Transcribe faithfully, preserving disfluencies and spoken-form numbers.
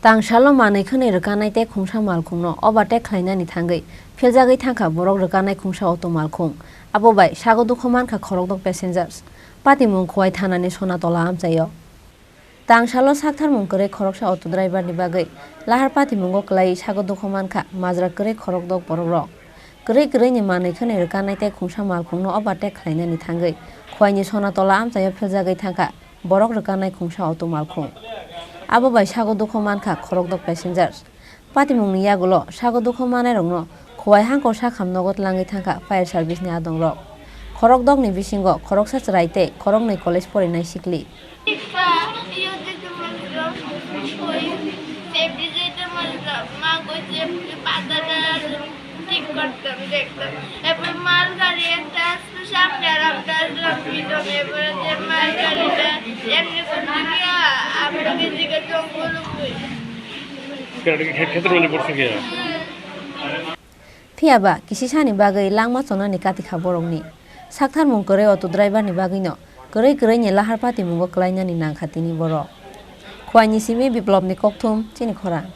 Tangsalo manwi khwnwi rwkanai tei khungsa malkhungno overtake khlainani thangwi philjagwi thangkha borok rwkanai khungsa auto malkhung. Abo bai sago dukho mankha khorokdok passengers. Patimung Khowai thanani Sonatola amchaio. Tangsalo saktharmung kwrwi khoroksa auto driver ni bagwi lahar patimungo kwlaiwi sago dukho mankha majra kwrwi khorokdok borokrok. Kwrwi kwrwini manwi khwnwi rwkanai tei khungsa malkhungno overtake khlainani thangwi Khwaini Sonatola amchaio philjagwi thangkha borok rwkanai khungsa auto malkhung. Abo bai sago dukho mankha khorokdok passengers. Patimungni yagulo sago dukho manairokno Khowai hangko sakham nogo tlangwi thangkha fire service ni adongrok. Khorokdokni bisingo khoroksa chwrai tei khoroknwi college porinai sikli. Phiya ba, kisisani bagwi langma chonani kati kha borokni. Saktharmung kwrwi auto driver ni bagwino kwrwi kwrwini lahar patimungo kwlainani nangkha tini borok. Khwaini simi Biplopni kokthum, chini khorang.